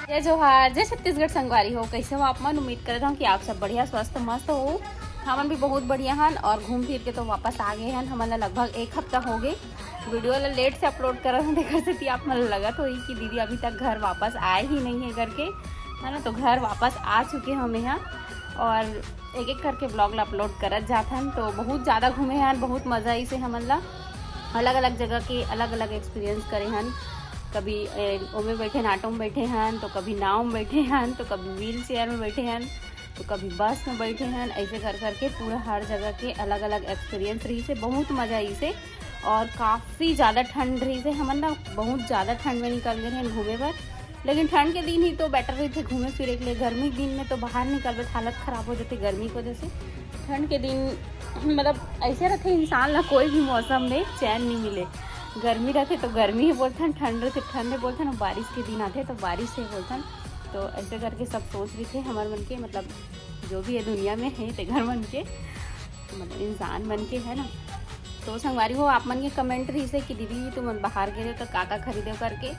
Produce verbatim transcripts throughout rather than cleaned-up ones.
जय जोहार, जय छत्तीसगढ़ संगवारी हो। कैसे हो आप मन? उम्मीद करत हूँ कि आप सब बढ़िया, स्वस्थ, मस्त हो। हमन भी बहुत बढ़िया हन और घूम फिर के तो वापस आ गए हन। हमन ला लगभग एक हफ्ता हो गए, वीडियो ला लेट से अपलोड करत हन, तेकर सेती आप मन ला लगत होही कि दीदी अभी तक घर वापस आए ही नहीं है करके, है ना। तो घर वापस आ चुके हम यहाँ और एक एक करके ब्लॉग ला अपलोड करत जात हन। तो बहुत ज़्यादा घूमे हन, बहुत मज़ा आइसे हमन ला। अलग अलग जगह के अलग अलग एक्सपीरियंस करे हन। कभी ए, ओमे बैठे हन, ऑटो में बैठे हन, तो कभी नाव में बैठे हन, तो कभी व्हील चेयर में बैठे हन, तो कभी बस में बैठे हन। ऐसे कर करके पूरा हर जगह के अलग अलग एक्सपीरियंस रहिसे, बहुत मज़ा आइसे। और काफ़ी ज़्यादा ठंड रहिसे, हमन ना बहुत ज़्यादा ठंड में निकल गए हन घूमे बर। लेकिन ठंड के दिन ही तो बेटर रहिथे घूमे फिरे के लिए। गर्मी के दिन में तो बाहर निकलबे त हालत खराब हो जाथे गर्मी की वजह से। ठंड के दिन मतलब ऐसे रहिथे, इंसान ला कोई भी मौसम में चैन नहीं मिले। गर्मी रहिथे तो गर्मी ही बोलथन, ठंड रहिथे ठंड ही बोलथन, और बारिश के दिन आथे तो बारिश ही बोलथन। तो ऐसे करके सब सोच रहिथे हमर मन के, मतलब जो भी ये दुनिया में है तेकर मन के, मतलब इंसान मन के, है ना। तो संगवारी हो, आप मन के कमेंट रहिसे कि दीदी तुमन बाहर गे रहे तो का का खरीदे करके।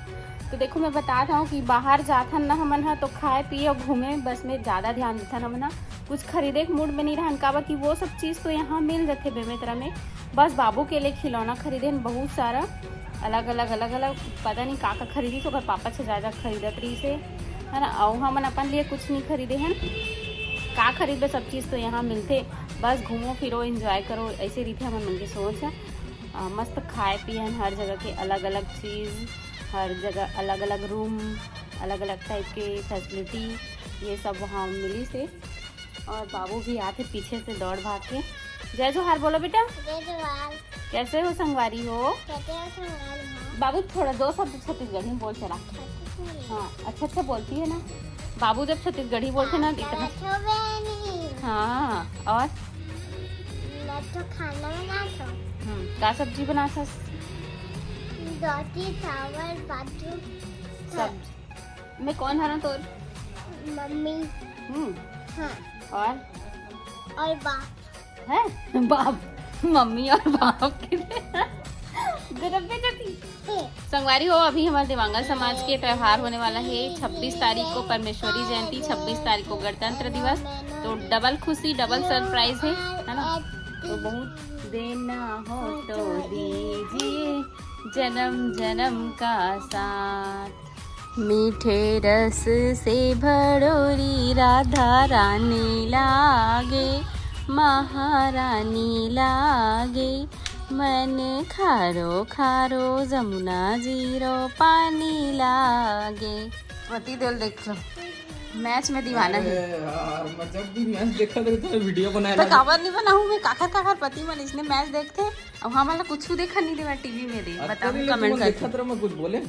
तो देखो, मैं बतात हूँ कि बाहर जाथन ना हमन ह तो खाए पिए और घूमे बस में ज़्यादा ध्यान देथन हमन ह। कुछ खरीदे के मूड में नहीं रहन, काबर कि वो सब चीज़ तो यहाँ मिल जाथे बेमेतरा में। बस बाबू के लिए खिलौना खरीदे हन बहुत सारा, अलग अलग अलग अलग, पता नहीं का का खरीदी, तो ओकर पापा से ज़्यादा खरीदत रहिसे, है ना। और हमन अपन लिए कुछ नहीं खरीदे हन, का खरीदबे, सब चीज़ तो यहाँ मिलथे। बस घूमो फिरो, एंजॉय करो, ऐसे रहिथे हमन मन के सोच ह। आ, मस्त खाए पिए हन हर जगह के अलग अलग चीज़, हर जगह अलग अलग रूम, अलग अलग टाइप के फैसिलिटी, ये सब वहाँ मिलिसे। और बाबू भी आथे पीछे से दौड़ भाग के। जय जोहार बोलो बेटा। जय जोहार। कैसे हो संगवारी हो? कैसे हो संगवारी हो? बाबू थोड़ा दो शब्द छत्तीसगढ़ी में बोल चला। छत्तीसगढ़ी। हाँ, अच्छा अच्छा बोलती है ना। बाबू जब छत्तीसगढ़ी बोलथे ना, इतना। बैठो बेनी। हाँ, और? मैं तो खाना बनाता हूँ। हम्म, का सब्जी बनाथस? रोटी, चावल, बाजू। सब्जी। मैं कौन हरा तोर? मम्मी। हम्म। हाँ। और? और बाप। हैं? बाप। मम्मी और बाप के गजब बेइज्जती। संगवारी हो, अभी हमारे देवांगन समाज के त्योहार होने वाला है छब्बीस तारीख को, परमेश्वरी जयंती, छब्बीस तारीख को गणतंत्र दिवस। तो डबल खुशी, डबल सरप्राइज है, है ना? तो बहुत देना हो तो दीजिए जन्म जन्म का साथ। मीठे रस से भरोरी राधा रानी लागे, महारानी लागे। मन खारो खारो जमुना जीरो पानी लागे। पति देव देख लो, मैच में दीवाना है। अरे यार, मैं जब भी मैच देखा था तो वीडियो बनाए तो ला। काबर नहीं बनाऊं मैं? काकर काकर पति मन इसने मैच देखते, अब हमन ला कुछ देखा नहीं देवा टीवी में रे। अच्छा, बताओ, नहीं, कमेंट तुमन करके। देखत रहो, मैं कुछ बोले?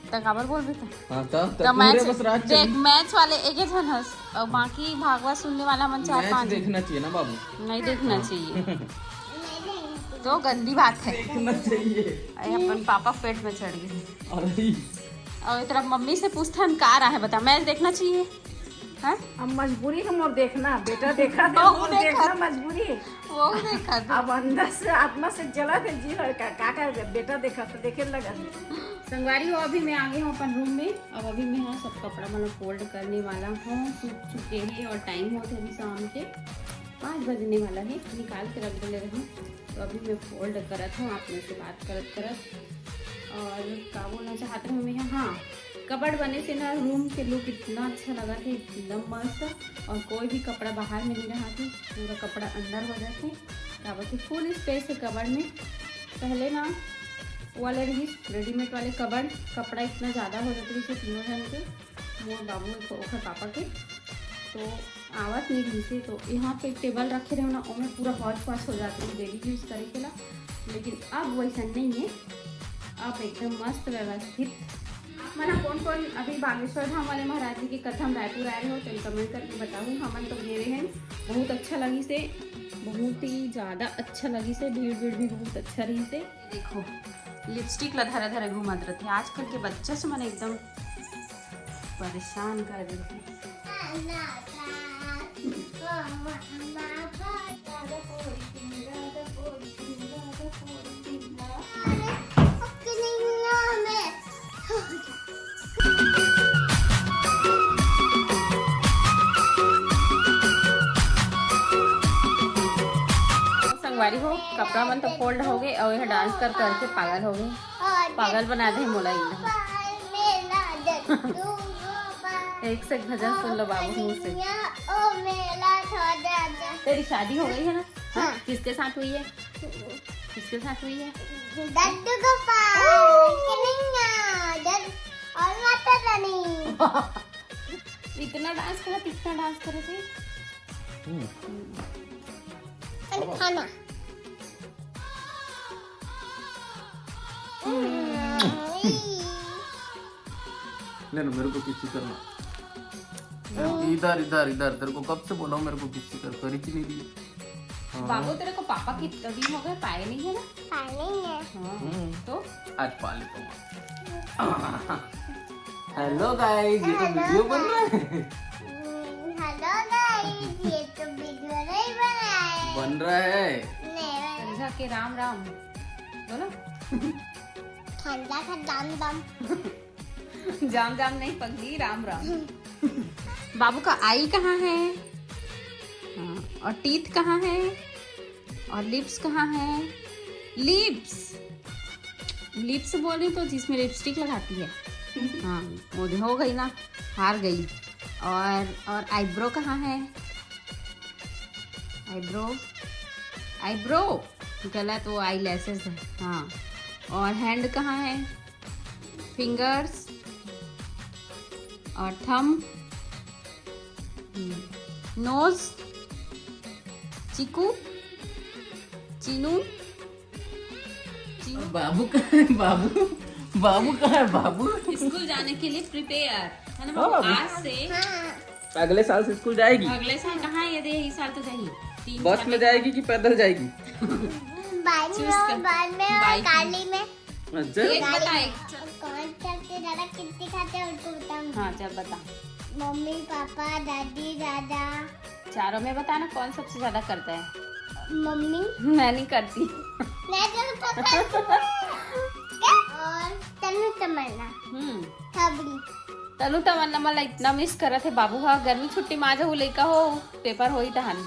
त काबर बोलबे त? हाँ, त, त त पूरे मैच बस रात देख, चली। मैच वाले एके झन हस, और बाकी भागवत सुनने वाला मन चार मैच पांच। देखना चाहिए ना बाबू। नहीं देखना हाँ। चाहिए। तो गंदी बात है। देखना चाहिए। अरे, अपन पापा पेट में चढ़ गए। अरे। और इतना मम्मी से पूछथन का रहा है, बता, मैच देखना चाहिए? हैं? अब मजबूरी है मोर देखना, बेटा देखा दे, वो मोर देखा। देखना मजबूरी। वो देखा दे। अब अंदर से, आत्मा से जला दे जी, हर का, का, का बेटा देखा तो देखे लगा। संगवारी हो, अभी मैं आ गई हूँ अपन रूम में। अब अभी मैं यहाँ सब कपड़ा मतलब फोल्ड करने वाला हूँ। सूख चुके हैं और टाइम होते अभी शाम के पाँच बजने वाला है। निकाल के रख देले रहूँ, तो अभी मैं फोल्ड करत हूँ आप लोग से बात करत करत। और का बोलना चाहत रहूँ मैं, हाँ, कबर्ड बने से ना रूम के लुक इतना अच्छा लगा थे, एकदम मस्त। और कोई भी कपड़ा बाहर में नहीं रहा थे, पूरा कपड़ा अंदर हो जाते। काबर कि फुल स्पेस है कबर्ड में। पहले ना वाले रही रेडीमेड वाले कबर्ड, कपड़ा इतना ज़्यादा हो जाते थे तीनों जन के, मोर बाबू एक ओखर पापा के, तो आवत नहीं रही से। तो यहाँ पे टेबल रखे रहे ना, ओमे पूरा हॉच पॉच हो जाते हैं डेली यूज़ करे के ला। लेकिन अब वैसा नहीं है, अब एकदम मस्त व्यवस्थित। आप मन ह कौन कौन अभी बागेश्वर धाम वाले महाराज जी के कथा में रायपुर आए रहो, तो कमेंट करके बताओ। हमन तो गए हैं, बहुत अच्छा लगी से, बहुत ही ज़्यादा अच्छा लगी से। भीड़ भीड़ भी बहुत अच्छा रही से। देखो, लिपस्टिक ला धरा धरा घूमत रहते। आजकल के बच्चा से मन एकदम परेशान कर देते। ज़्यादा कोई चिंता संगवारी हो, कपड़ा मन तो fold हो गए और यह dance कर करके पागल हो गए। पागल बना दे मोला एकदम। एक से एक भजन सुन लो बाबू मुंह से। तेरी शादी हो गई है ना? हाँ। किसके साथ हुई है? किसके साथ हुई है? दद्दू गोपाल। कन्हैया, दद-, और माता रानी। इतना dance करा, इतना dance करे थे। हम्म। खाना। ले ना, मेरे को किसी करना। इधर, इधर, इधर। तेरे को कब से बोला हूँ, मेरे को किसी कर, कर ही नहीं दी। हाँ। बाबू, तेरे को पापा कितना दिन हो गए, पाए नहीं है ना? पाए नहीं है। हाँ। हम्म। तो आज पा लेता हूँ। Hello guys, ये तो video बन रहा है। Hello guys, ये तो video नहीं बन रहा है। बन रहा है। नहीं बन रहा। संझा के राम राम बोलो। ठंडा का दाम दाम। जाम जाम नहीं पगली, राम राम। बाबू का eye कहाँ है? हाँ, और teeth कहाँ है? और lips कहाँ है? Lips, lips बोल रही तो जिसमें lipstick लगाती है। हाँ, वो हो गई ना, हार गई। और और eyebrow कहाँ है? Eyebrow, eyebrow गलत, वो eyelashes है। हाँ, और hand कहाँ है? Fingers और thumb, nose, चीकू, चीनू, चीनू। बाबू कहाँ है? बाबू, बाबू कहाँ है बाबू? स्कूल जाने के लिए prepare है ना बाबू? हाँ, बाबू। आज से अगले साल से स्कूल जाएगी। अगले साल कहाँ है? ये दे, इस साल तो जाएगी। तीन बस में जाएगी कि पैदल जाएगी? Bike में, bike में और गाड़ी में। अच्छा। एक बता, एक। कौन सबसे ज्यादा कितनी खाते हैं, उनको बताऊंगी। हाँ, चल बता। मम्मी, पापा, दादी, दादा। चारों में बताना कौन सबसे ज्यादा करता है। मम्मी। मैं नहीं करती। मैं तो पकड़। और तनु तमन्ना। हम्म। तबड़ी। तनु तमन्ना मला इतना miss करत हे बाबू हा। गर्मी छुट्टी में आ जाहू लइका हो, paper होई तहन।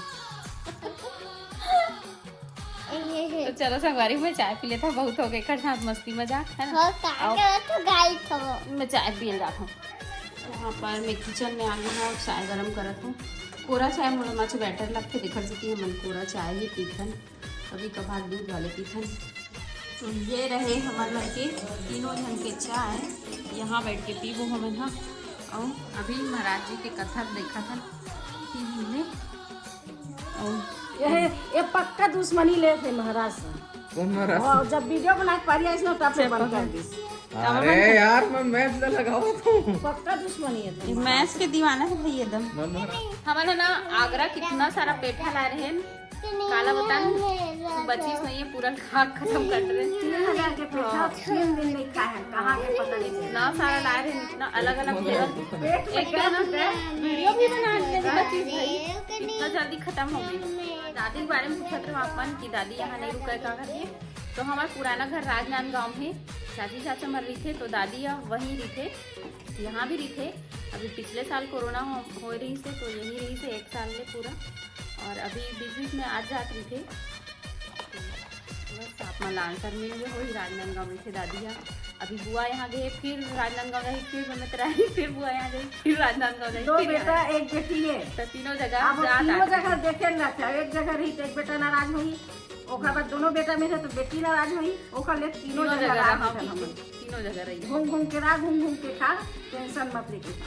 तो चलो संगवारी, मैं चाय पी लेता, बहुत हो गए एकर साथ मस्ती मजाक, है ना? हो, का करत हो गाई थो? मैं चाय पिए जात हूँ। यहाँ पर मैं kitchen में आ गई हूँ, चाय गरम करत हूँ। कोरा चाय मोला मच better लगथे, तेकर सेती हमन कोरा चाय ही पीथन, कभी कभार दूध वाले पीथन। तो ये रहे हमर मन के तीनों झन के चाय, यहाँ बैठ के पीबो हमन हा। और अभी महाराज जी के कथा देखत हन टीवी में। और ये, ये पक्का दुश्मनी ले थे महाराज से। कौन महाराज? और जब video बना के पारी आइस ना, तब से बंद कर दिस। अरे यार, मैं match ला लगावत हूँ। पक्का दुश्मनी है ये तुम। Match के दीवाना है भाई एकदम। मैं महाराज। हमन ह ना आगरा कितना सारा पेठा लाए रहे, काला बतान, बचीस नहीं है, पूरा खा खत्म कर रहे। तीन हजार के पेठा तीन दिन में खाए हैं, कहाँ के पता नहीं चला। इतना सारा लाए रहे, इतना अलग अलग flavor। पेट में एक क्या तो ना होता है? Video भी बना लेते, बचीस भाई, इतना जल्दी खत्म हो गई। दादी के बारे में पूछत रहो अपन कि दादी यहाँ नहीं रुका है, का करके। तो हमार पुराना घर राजनांदगांव में चाची चाचा मन रहिथे, तो दादी ह वहीं रहिथे, यहाँ भी रहिथे। अभी पिछले साल कोरोना हो, होए रहिस हे, तो यहीं रहिस हे एक साल ले पूरा। और अभी बीच बीच में आ जात रहिथे। बस आप मन ला answer मिल गए होही, राजनांदगांव रहिथे दादी ह। अभी बुआ यहाँ गए, फिर राजनांदगांव जाही, फिर बमेतरा आही, फिर बुआ यहाँ जाही, फिर राजनांदगांव जाही, दो फिर बेटा, यहाँ। एक बेटी है। तो तीनों जगह अब वो जात तीनों आत जगह रहिथे। देखे ल जाथे। एक जगह रही तो एक बेटा नाराज होही, ओकर बाद दोनों बेटा में रहे तो बेटी नाराज होही, ओकर ले तीनों तीनों जगह जगह राग रहा उठल हमन। तीनों जगह रही। घूम घूम के रहा, घूम घूम के खा, tension मत लेके खा।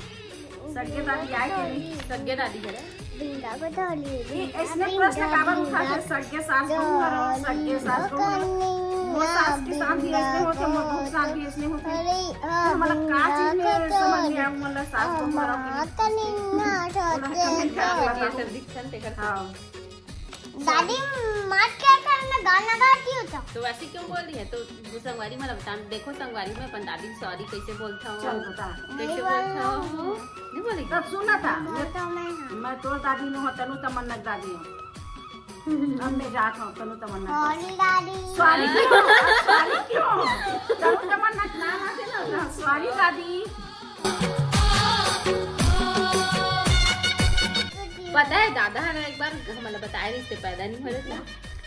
सगे दादी आए के नहीं। सगे दादी है। बिंदा बदौली, ये ऐसने प्रश्न काबर उठाथे? सगे सास बहू हरो, सगे सास बहू हरो। मोर सास के साथ भी ऐसने होथे, मोर बहू के साथ भी ऐसने होथे। तो मतलब का चीज में समझ में आए, मतलब सास बहू हरो के लिए? थोड़ा comment करके बता। हाँ। दादी, मार के था ना, गाना गाती हो तो। तो वैसे क्यों बोल रही है? तो वो संगवारी मन ला बता, देखो संगवारी, मैं अपन दादी sorry कैसे बोलता हूँ। चल बता। कैसे बोलता हूँ? नहीं बोलेगी? तब सुना था। मैं तो मैं, हाँ। मैं तोर दादी नो हूँ, तनु तमन्ना के दादी हूँ। अब मैं जात हूँ, तनु तमन्ना के। Sorry दादी। Sorry क्यों? Sorry क्यों? तनु तमन्ना के नाम आथे ना, sorry दादी। पता है, दादा है ना, एक बार हमला बताए रहिस, पैदा नहीं होए रहिस ना,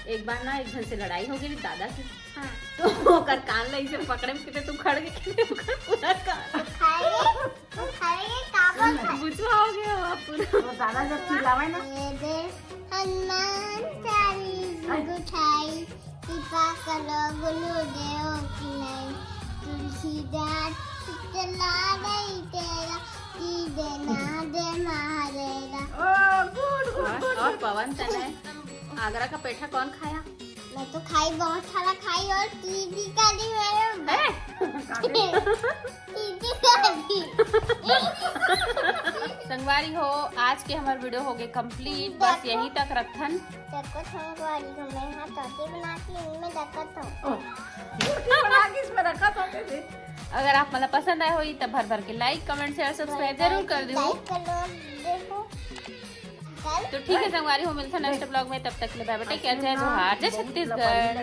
एक बार ना एक झन से लड़ाई हो गई दादा से, हाँ। तो ओकर कान ला इसे पकड़े में किते तू खड़ के किते ओकर पूरा कान खाएंगे, खाएंगे, का बोल खाए? बुझवा हो गया हो आप पूरा। तो दादा जब चिल्लावे ना, ये दे हनुमान चालीस गुठाई, कृपा करो गुरुदेव की नहीं, तुलसीदास चला रही तेरा, की देना दे महारेरा। ओ गुड गुड और, और पवन तने आगरा का पेठा कौन खाया? मैं तो खाई, बहुत सारा खाई और तीजी का दी मेरे है? तीजी का दी। संगवारी हो, आज के हमार वीडियो हो गए कंप्लीट। बस यहीं तक रखथन। देखो संगवारी को मैं हाथ आके बनाती हूँ, मैं देखत हूँ। रोटी बना के इसमें रखा था कैसे? अगर आप मतलब पसंद आए होई तब भर भर के लाइक, कमेंट, शेयर, सब्सक्राइब जरूर कर दो। लाइक कर लो, देखो। कल तो ठीक है संगवारी हो, मिलते हैं नेक्स्ट ब्लॉग में। तब तक के लिए बाय बाय, टेक केयर, जय जोहार, जय छत्तीसगढ़।